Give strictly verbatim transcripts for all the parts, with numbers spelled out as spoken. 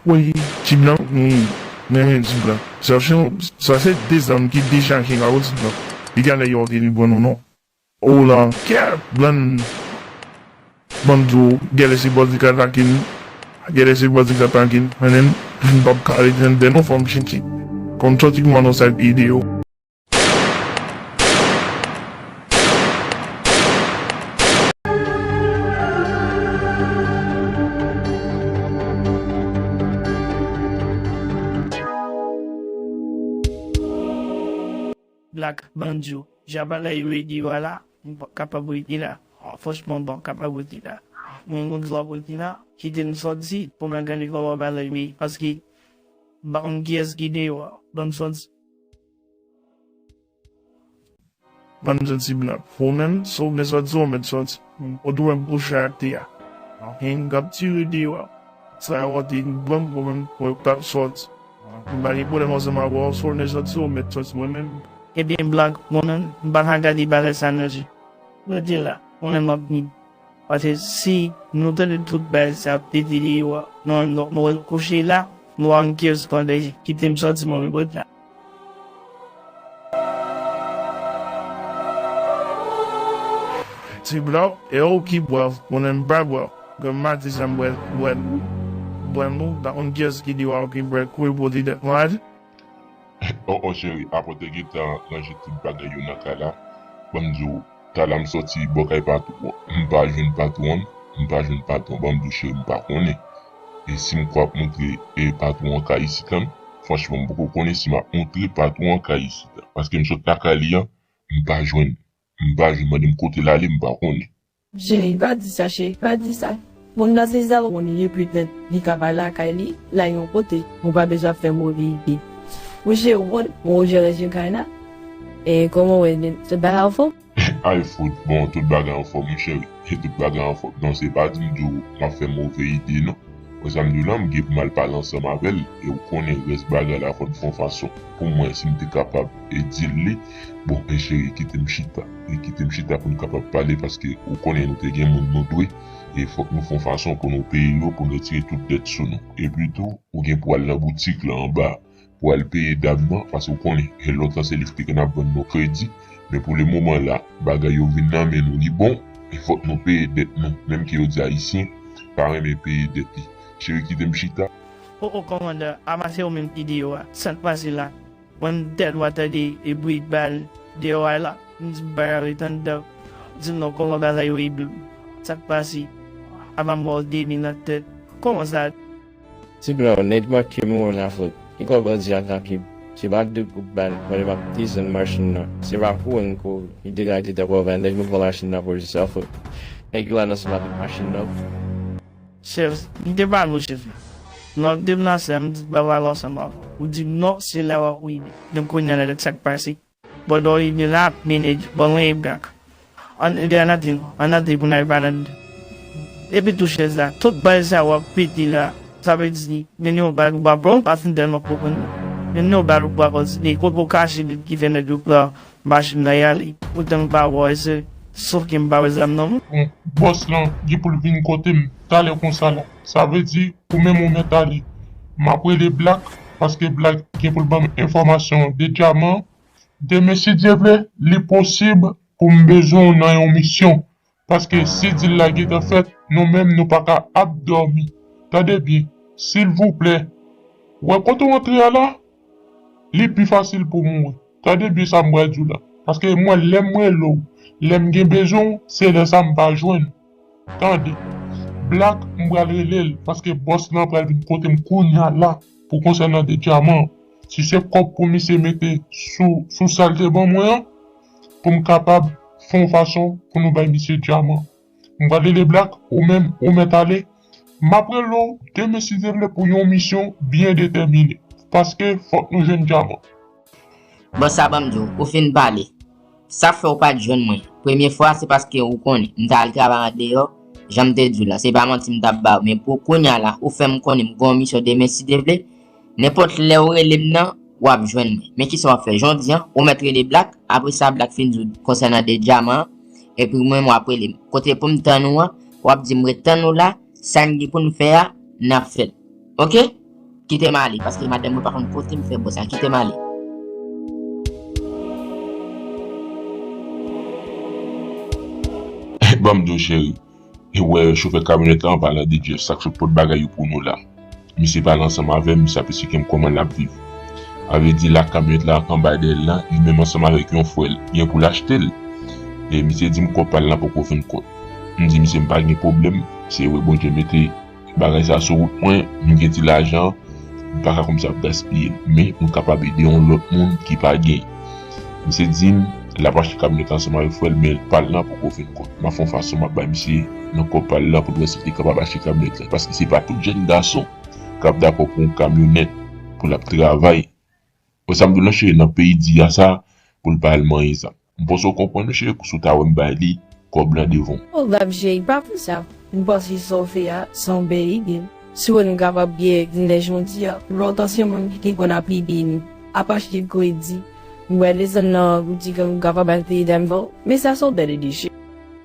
Woy, Ti Blan, m renmen Ti Blan. Sa se, sa se de zam ki dechaje la, wi, Ti Blan. Li genlè yo te li pran nou, non. O la, kè, Blan, Blan di w, genlè se bòz li ka atake m, genlè se bòz li ka atake m, men m p ap ka rete anndan non, fò m chèche. Konn sòti kouman nan sa ide yo. Black Banjo, jan bagay yo ye deyò a la, m p ap kapab rete la. Franchman, m p ap kapab rete la. Mwen gon dwa pou rete la, kite m sòti pou mwen gade kòman bagay yo ye, paske m pa konn kiyès ki deyò a, ban m sòti. Ban m sòti Black. Ou menm, si w vle sòti, ou mèt sòti. Ou t wè m kouche atè a. Hen, m k ap tire deyò a. Sa yo te ban m pwoblèm pou yo pa sòti. M pa gen pwoblèm ansanm avè w, si w vle sòti, ou mèt sòti mwen menm. Ebyen, Black, mwen menm, m pa ka gade bagay sa nan je. Rete la, mwen menm m ap vini. Paske si nou tande tout bagay sa ap pete deyò a, nou, nou, nou kouche la, nou pa konn kiyès k ap kite m sòti mwen menm rete la. Ti Blan, e ou ki bwè, mwen menm m pa bwè. Granm maten sa m bwè, bwè, bwè nou, pa konn kiyès ki di w a ki bwè, kouri pote tèt mwen ale. O, o, cheri, apre w te gentan ranje tout bagay yo nan kay la, ban m di w, talè m sòti bò kay patwon an, m pa jwenn patwon an, m pa jwenn patwon, ban m di w, cheri, m pa konnen. E si m kwè ap montre e patwon an kay isit la, franchman, m poko konnen si m ap montre patwon an kay isit la. Paske m sot lakay li an, m pa jwenn, m pa jwenn, mande m kote l ale, m pa konnen. Cheri, pa di sa, cheri, pa di sa. Moun nan se zèl moun li ye, petèt li ka pa lakay li, l al yon kote. Ou pa bezwen ap fè move ide. Monchè, ou konn, bon, ou jere je kay la. E kòman w ye, tout bagay anfòm? Ay fout, bon, tout bagay anfòm, wi cheri. E tout bagay anfòm. Non, se pa di m di w m ap fè move ide, non. Wè sa m di w la, m gen pou m al pale ansanm avè l, e ou konnen rès bagay la fò n fè yon fason. Pou mwen, si m te kapab e di l li, bon, e cheri, kite m chita. E kite m chita pou n kapab pale, paske ou konnen nou te gen moun nou dwe, e fòk nou fè yon fason pou nou peye yo, pou n retire tout dèt sou nou. Epi tou, ou gen pou al nan boutik la anba, pou al peye dam nan, paske ou konnen, gen lontan se li ki te konn ap vann nou kredi, men pou lemoman la, bagay yo vin nan men nou, li bon, e fòk nou peye dèt nou, menm ke yo di Ayisyen pa renmen peye dèt li. Cheri, kite m chita. O, o, kòmandan, a pa se ou menm ki deyò a, sa k pase la? Mwen m tèlman tande e bri bal deyò a la, m di m pa ka ret anndan, di m non, kòman bagay yo ye menm? Sa k pase? A pa m ba w de mil nan tèt, kòman sa? Ti Blan, nèg manke mouri nan fout. Ki kò bandi atake m? Se pa de kout bal, mwen menm m ap desann machin nan. Se pa kouri m kouri. Li te ka rete tankou anvan nèg nou pran machin nan polis la fout. Nèg yo al ansanm avèk machin nan. Chèf, m te pale w chèf. Lè w te menase m, m di m pa pale ansanm avè w. Ou di m non, se la w ap rive. Donk kounye a la, sa k pase? Pandan w rive la, mennen ban mwen e bak. Ann, ann antre, ann antre pou n al pale anndan. Epi tou chèz la, tout bagay sa yo ap pete la. Sa vle di, mennen yon bal ou pa pran, ou pa fin tèlman konprann. Mennen yon bal ou pa konn si kote w kache li ki fè nèg yo pran machin nan y ale. Poutan m pa wè se sof ke m pa wè zam nan mwen. Bon, bòs lan gen pou l vin kote m talè konsa la. Sa vle di, ou menm ou mèt ale. M ap rele Black, paske Black gen pou l ban m enfòmasyon de dyaman an. Demen si Dye vle, li posib pou m bezwen w nan yon misyon. Paske si dil la gentan fèt, nou menm nou pa ka ap dòmi. Tande byen, silvouplè, wè kote w antre a la, li pi fasil pou w mouri. Tande byen sa m pral di w la. Paske mwen, lè m rele w, lè m gen bezwen w, se lè sa m pa jwenn ou. Tande. Black, m pral rele l, paske bòs lan pral vin kote m kounye a la pou konsènan de dyaman an. Si se kòb pou misye mete sou, sou sa l te ban mwen an, pou m kapab fè yon fason pou nou bay misye dyaman. M pral rele Black, ou menm, ou mèt ale. M ap rele w demen si Dye vle pou yon misyon byen detèmine. Paske fòk nou jwenn dyaman. Bon, sa ban m di w, ou fin pale. Sa k fè ou pa t jwenn mwen premye fwa, se paske ou konnen, m t al travay andeyò, jan m te di w la, se pa manti m t ap ba ou, men pou kounye a la, ou fè m konnen m gen yon misyon demen si Dye vle, nenpòt lè ou rele m nan, w ap jwenn mwen. Men kisa w ap fè, jodi a, ou mèt rele Black, apre sa Black fin di w konsènan de dyaman an, epi ou menm w ap rele m. Kote pou m tann ou an, w ap di m ret tann ou la, sa n gen pou n fè a, n ap fè l. Oke? Kite m ale, paske madanm mwen pa konn kote m fè bò sa. Kite m ale. Ban m di w, cheri, e w wè chofè kamyonèt la, an palan de Jeff, sa k sot pot bagay yo pou nou la. Misye pale ansanm avè m, misye ap esplike m kòman l ap viv. A vle di, la kamyonèt la anba dèyè l lan, li menm ansanm avèk yon frè l, gen pou l achte l. E misye di m kòb pa l lan poko fin kont. M di misye m pa gen pwoblèm, se vre Bondye mete bagay sa sou wout mwen, m gen ti lajan, m pa ka kòmsi ap gaspiye l, men m kapab ede yon lòt moun ki pa gen. Misye di m l ap achte kamyonèt ansanm avèk frè l, men pa l lan poko fin kont. M ap fè yon fason m ap bay misye nan kòb pa l lan pou l wè si l te kapab achte kamyonèt la, paske se pa tout jèn gason k ap dakò pou yon kamyonèt pou l ap travay. Wè sa m di w lan, cheri, nan peyi di a sa, pou l pa al manyen zam. M panse w konprann, cheri, si w ta wè m bay li kòb lan devan w. O, Gab cheri, pa fè sa. M panse sa w fè a, se yon bèl ide. Si w wè nou kapab byen vin jodi a, lontan se yon moun ki te konn ap ede nou ap achte kredi. M pral desann nan boutik lan, nou kapab al peye dam ban w. Men sa se yon bèl ide, cheri.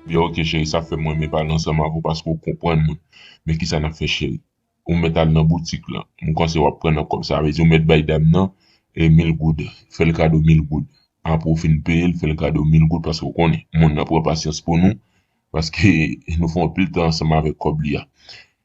Byen, oke, cheri, sa fè m renmen pale ansanm avè w paske w konprann mwen. Men kisa n ap fè, cheri? Ou mèt al nan boutik lan. M panse w ap pran nan kòb sa. Sa vle di ou mèt bay dam nan, e, mil goud. Fè l kado mil goud. Apre w fin peye l, fè l kado mil goud paske w konnen, moun nan pran pasyans pou nou, paske nou fè anpil tan ansanm avèk kòb li a.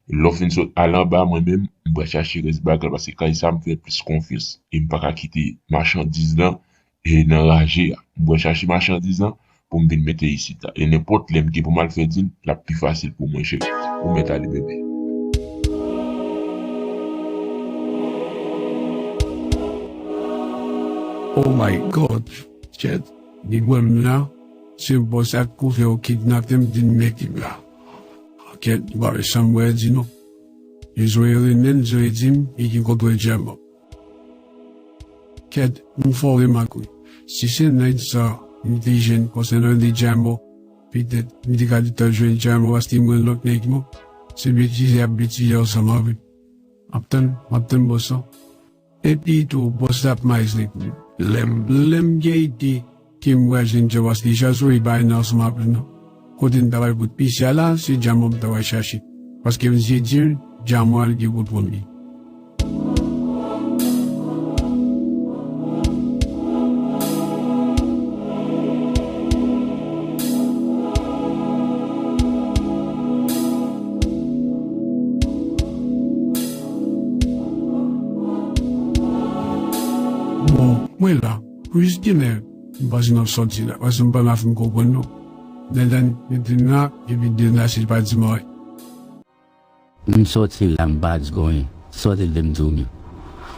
Lè w fin sot al anba, mwen menm, m pral chache rès bagay la, paske kay sa m fè plis konfyans. E m pa ka kite machandiz lan e nan raje a. M pral chache machandiz lan pou m vin mete isit la. E nenpòt lè m gen pou m al fè dil, l ap pi fasil pou mwen, cheri. Ou mèt ale, bebe. Oh my God! Kèt, li pran m la, se bòs ak kouvè yo kidnape m, vin mete m la. Kèt, m pa wè sa m pral di non. E Zoe rele m, Zoe di m, li gen kontwòl djamò. Kèt, m fè w remake wi. Si se nèg sa m te jwenn konsènan de djamò, petèt m te ka gentan jwenn djamò paske m wè lòt nèg yo se betize y ap betize ansanm avè m. M ap tann, m ap tann bòs lan. Epi tou, bòs la ap mayiz li pou m. Lè m, lè m gen ide ke m pral jwenn djamò paske jan Zoe bay nan ansanm avè m nan. Kote m ta pral bout pis la, se djamò m ta pral chache. Paske m di, di, djamò a li gen kontwòl li. Bon, mwen la. Pou jis genlè, m panse m ap sòti la, paske m pa nan fin konprann non. Dèdan, Dèdan la, epi Dèdan se pa di m anyen. M sòti la, m pa di w anyen. Sòti lè m di w li.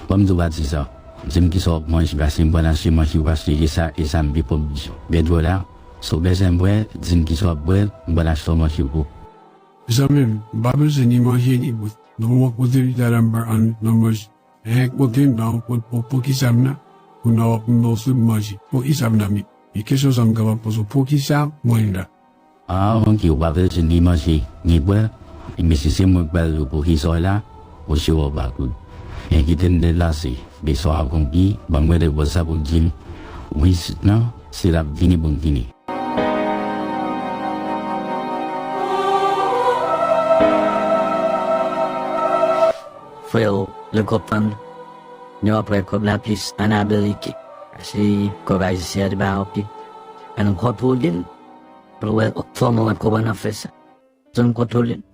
Ban m di w pa di sa. Di m kisa w ap manje, paske m pral achte manje pou achte e sa, e sa m pi pòv di w. Byen twò la, si w bezwen bwè, di m kisa w ap bwè, m pral achte w manje pou. Zanmi m, m pa bezwen ni manje ni bwè. Nan moman kote li ta la, m pa ann nan manje. Enhen, kote m nan, pou, pou, poukisa m nan? Kounye a w ap ofri m manje. Poukisa m nan, men? E kesyon sa m kapab poze w, poukisa mwen la? Ah, ok, ou pa bezwen ni manje, ni bwè. Men si se mwen k ba w poukisa w la, ou si w ap ba kout. Men kite m deplase, men sa w akonpli, ban m rele bòs la pou l di m, wi, sit nan, se l ap vini pou l vini. Freo, nou konprann. Nou ap pran kòb la plis an Amerik. Se kòb ayisyen an te ba anpil. An nou kontwole l. Pou wè kòman w ap konprann ap fè sa. Zòn kontwole l.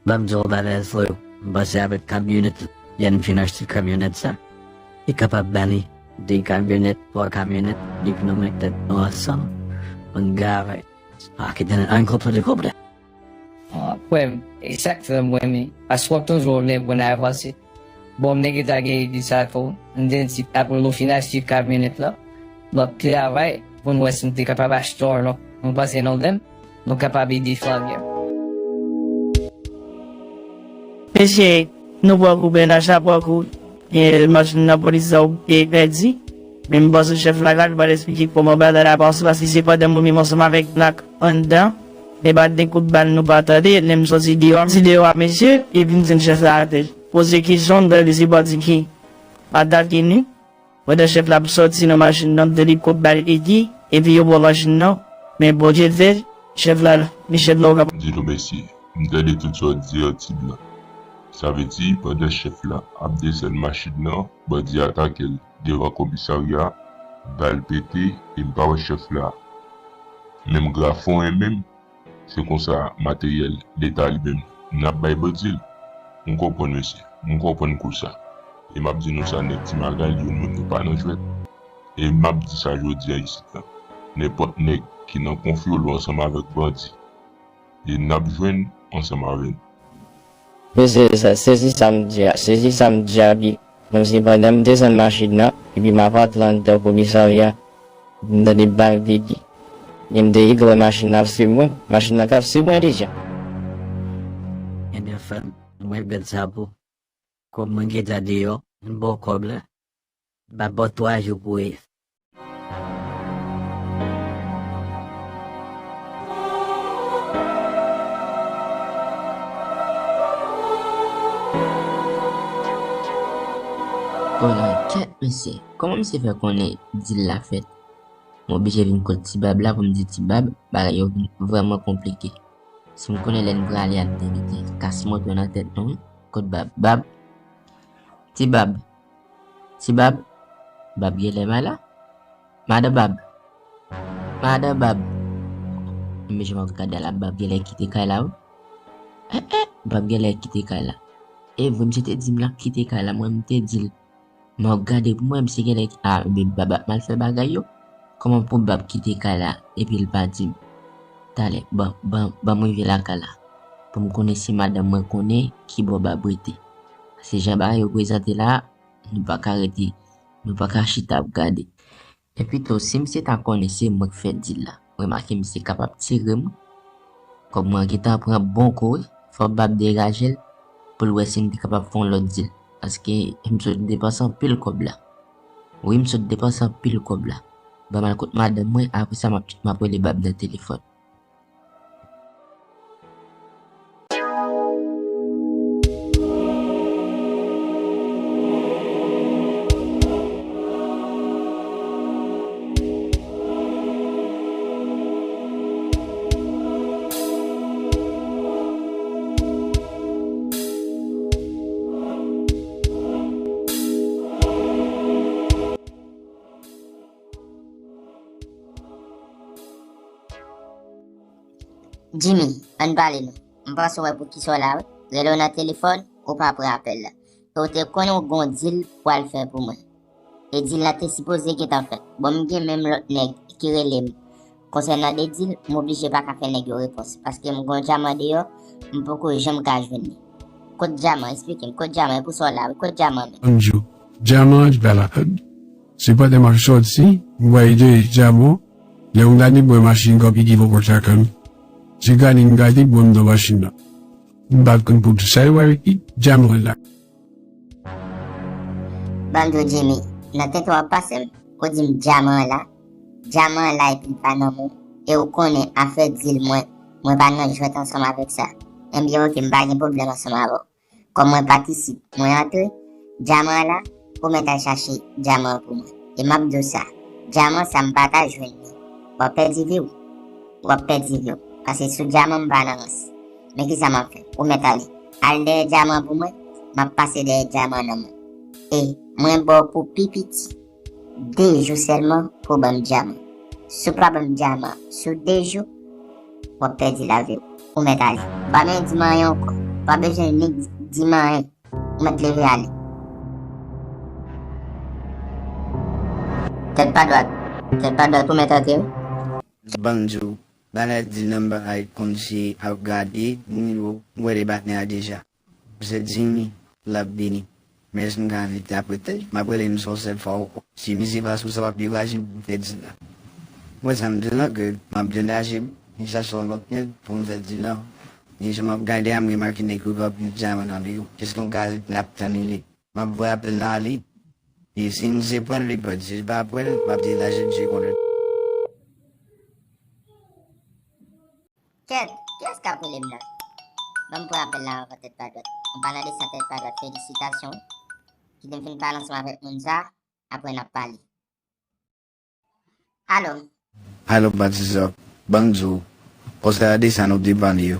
Ban m di w bagay, freo. M panse avèk kamyonèt, lè n fin achte kamyonèt sa, li kapab ba li de kamyonèt, twa kamyonèt, epi nou met tèt nou ansanm pou n gare. A, kite n, an kontwole kòb la. Ah, frè m, e sa k fè m renmen, paske w ap toujou vle pou n avanse. Bon, m te gentan gen ide sa tou. M te di, apre nou fin achte kamyonèt la, n ap travay pou n wè si n te kapab achte yon lòt. M panse nou menm, nou kapab ede fanmi an. Mesye, nou pran kou, mennaj la pran kou. E, machin nan polis la ou te pèdi. Men m panse chèf la la, li pral esplike kòman bagay la pase, paske se pandan mwen menm ansanm avèk Black anndan, men pa de kout bal nou pa tande, lè m sòti deyò, m di deyò a mesye, epi m jwenn chèf la atè. Poze kesyon, m tande se bandi ki atake nou. Pandan chèf la ap sòti nan machin nan, m tande kòb bal pete, epi yo pran machin nan. Men Bondye fè, chèf la, men chèf la ou ka. M di nou mèsi. M tande tout sa w di an ti blan. Sa vle di, pandan chèf la ap desann machin nan, bandi atake l devan komisarya, bal pete, e m pa wè chèf la. Men m grafonyen menm, se konsa materyèl Leta li menm, n ap bay bandi l. M konprann, mesye, m konprann kou sa. E m ap di nou sa, nèg Ti Magal, youn menm nou pa nan jwèt. E m ap di sa jodi a isit la. Nenpòt nèg ki nan konfyolo ansanm avèk bandi, e n ap jwenn ansanm avè l. Mesye, sa, sezi sa m di a, sezi sa m di a, pi, kòmsi pandan m desann machin nan, epi m ap antre anndan komisarya, m tande bal pete. E m te rive wè machin nan ap swiv mwen, machin nan t ap swiv mwen deja. Ebyen, frè m, mwen gad sa pou. Kòb mwen gentan deyò, m ba w kòb la. M ap ba w twa jou pou w. Hola, kèt mesye, kòman misye fè konnen dil la fèt? M oblije vin kot Ti Bab la pou m di Ti Bab bagay yo vin vrèman konplike. Si m konnen lè n prale a n te mete kas moto nan tèt nou wi. Kot Bab? Bab? Ti Bab? Ti Bab? Bab genlè pa la? Madan Bab? Madan Bab? Ebyen jan m ap gade a la, Bab genlè kite kay la wi. Eh eh! Bab genlè kite kay la. E vre, misye te di m l ap kite kay la, mwen m te di l. M ap gade pou mwen, misye genlè, a, ebyen Bab ap mal fè bagay yo. Kòman pou Bab kite kay la epi l pa di m? Talè, ban, ban, ban m rive lakay la pou m konnen si madanm mwen konnen kibò Bab rete. Paske jan bagay yo prezante la, nou pa ka rete, nou pa ka chita ap gade. Epi tou, si misye ta konnen se mwen k fè dil la, remake misye kapab tire m wi. Kòb mwen gentan pran bon kou wi, fò Bab degaje l pou l wè si n te kapab fè yon lòt dil. Paske m sot depanse anpil kòb la. Wi, m sot depanse anpil kòb la. Ban m al kot madanm mwen, apre sa m ap, m ap rele Bab nan telefòn. Jimmy, ann pale non. M panse w wè poukisa w la wi. Rele w nan telefòn, ou pa pran apèl la. E w te konnen w gen yon dil pou w al fè pou mwen. E dil la te sipoze gentan fèt. Bon, m gen menm lòt nèg ki rele m konsènan de dil, m oblije pa ka fè nèg yo repons. Paske m gen yon dyaman deyò, m poko janm ka jwenn li. Kot dyaman? Esplike m. Kot dyaman? E pou sa w la wi. Kot dyaman menm? Ann di w, dyaman an pa la. Se pandan m ap sòti, m wè de dyaman. Lè m gade m wè machin kanpe devan pòt lakay m. Se gade m gade m wè m nan machin nan. M pa t konn pou ki sa yo wè ki dyaman la. Ban m di w Jimmy, nan tenten w ap pase m, ou di m dyaman an la. Dyaman an la epi l pa nan men w. E ou konnen afè dil mwen, mwen pa nan jwèt ansanm avèk sa. Enbyen oke, m pa gen pwoblèm ansanm avè w. Kòm mwen patisip, mwen antre, dyaman an la, ou mèt al chache dyaman an pou mwen. E m ap di w sa, dyaman sa m pa ta jwenn li, w ap pèdi vi w. W ap pèdi vi w. Paske sou dyaman m pa nan rans. Men kisa m ap fè? Ou mèt ale. Al dèyè dyaman an pou mwen, m ap pase dèyè dyaman an nan men w. E mwen ba w pou pi piti de jou sèlman pou w ban m dyaman. Si w pa ban m dyaman sou de jou, w ap pèdi lavi w. Ou mèt ale. Pa menm di m anyen ankò. Pa bezwen nik di m anyen. Ou mèt leve ale. Tèt pa dwat. Tèt pa dwat, ou mèt antre wi. Ban m di w, bagay di nan bagay kòmsi ap gade, m wè de patnè a deja. Se Jimmy, l ap vini. Men si m ka envite apre tèt, m ap rele misye yon sèl fwa ankò. Si misye pa sou sa, w ap dekouraje m pou m fè dil la. Mwen sa m di l ke m ap degaje m, m chache yon lòt nèg pou m fè dil la. Men jan m ap gade a, m remake nèg yo pran plis dyaman nan men yo. Èske m ka ret la ap tann li? M ap voye apèl la ale. E si misye pran l, li pran l. Si l pa pran l, m ap degaje misye konnen. Kèt, kiyès k ap rele m nan? Ban m pran apèl la avan tèt pa dwat. An palan de sa tèt pa dwat, felisitasyon. Kite m fin pale ansanm avèk moun sa, apre n ap pale. Alo. Alo Batista, ban m di w, konsènan de sa nou te pale yo.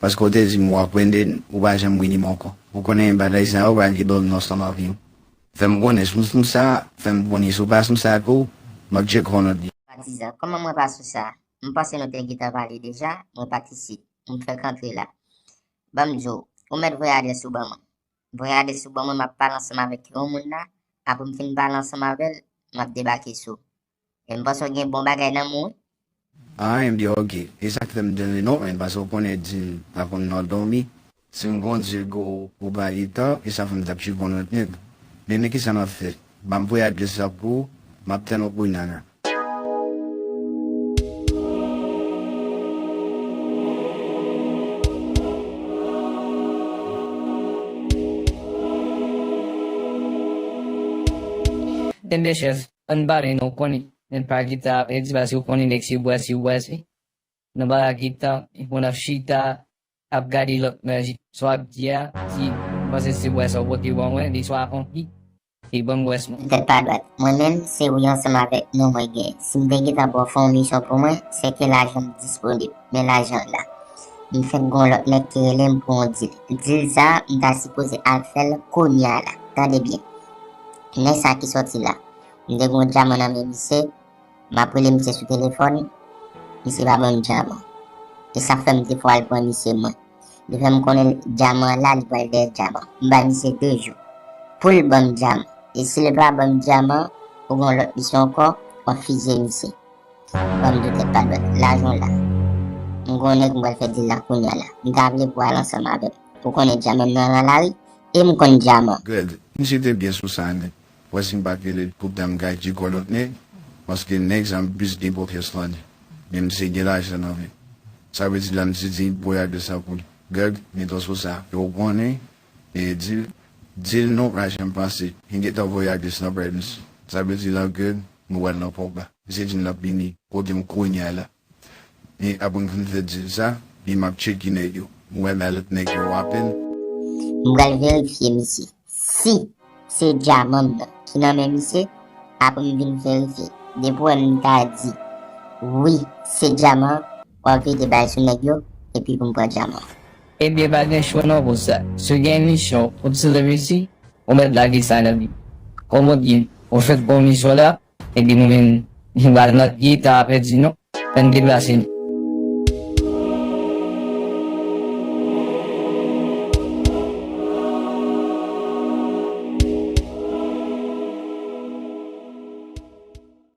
Paske w te di m w ap rele m, ou pa janm rele m ankò. Ou konnen bagay sa yo pa gen dòmi ansanm avè m. Fè m konnen si w sou sa, fè m konnen si w pa sou sa tou, m ap tcheke w lòt li. Patizan, kòman mwen pa sou sa? M panse nou te gentan pale deja, mwen pa t isit. M fèk antre la. Ban m di w, ou mèt voye adrès ou ban mwen. Voye adrès ou ban mwen, m ap pale ansanm avèk yon moun la, apre m fin pale ansanm avè l, m ap debake sou ou. E m panse w gen bon bagay nan men w, wi. Ah, ebyen, oke. E sa k fè m tande non, men paske w konnen di l pa konn nan dòmi. Si m kondui gwo pou pa gen tan, e sa fè m t ap tcheke yon lòt nèg. Men, men kisa m ap fè? Ban m voye adrès la pou ou, m ap tann ou kounye a la. Ebyen, chèf, ann pale non, w konnen. Nèg pa gentan ap di, paske w konnen nèg se bwè, se bwè, se. Nan bagay gentan, epi w ap chita, ap gade lòt nèg, sa w ap di a, di, m panse se bwè sa w pote ban mwen, li swa akonpli, e ban m bwè mwen. Tèt pa dwat. Mwen menm, se wi ansanm avèk non mwen gen. Si m te gentan ba w fè yon misyon pou mwen, se ke lajan m disponib. Men lajan la. M fèk gen yon lòt nèg ki rele m pou yon dil. Dil sa, m ta sipoze al fè l kounye a la. Tande byen. Nèg sa ki sòti la. M te gen yon dyaman nan men misye, m ap rele misye sou telefòn, misye pa ban m dyaman. E sa fè m te fò al pran misye mwen. Li fè m konnen dyaman la, li pral dèyè dyaman. M bay misye de jou pou l ban m dyaman. E si l pa ban m dyaman, ou gen yon lòt misyon ankò, w ap fizye misye. Ban m di w tèt pa dwat, lajan w la. M gen yon nèg m pral fè dil la kounye a la. M ta vle pou w al ansanm avè m. Ou konnen dyaman m nan nan lari, e m konn dyaman. Greg, misye te byen sou sa nèt. Wè si m pa t rele l poutan m ka di gwo lòt nèg, paske nèg sa m plis gen konfyans nan li. Men misye gen lajan nan men. Sa vle di la misye di pou y ap de sa pou li. Greg, mete w sou sa. E w konnen, e di l, di l non, pa janm panse. Li gentan voye adrès nan bay misye. Sa vle di la Greg, nou wè l nan konba. Misye di l l ap vini kote m kounye a la. E apre m fin fè dil sa, li m ap tcheke nèg yo. M wè m a lòt nèg yo apèl. M pral verifye misye. Si se dyaman m nan ki nan men misye, apre m vin verifye. Depi w wè m ta di, wi, se dyaman, w ap vide bay sou nèg yo, epi pou m pran dyaman. Ebyen, pa gen chwa non pou sa. Si w gen misyon pou tire misye, ou mèt lage sa nan li. Kòm w di, ou fèk gon misyon la, epi nou menm, nou pa nan pye, ta pèdi non. Ann deplase nou.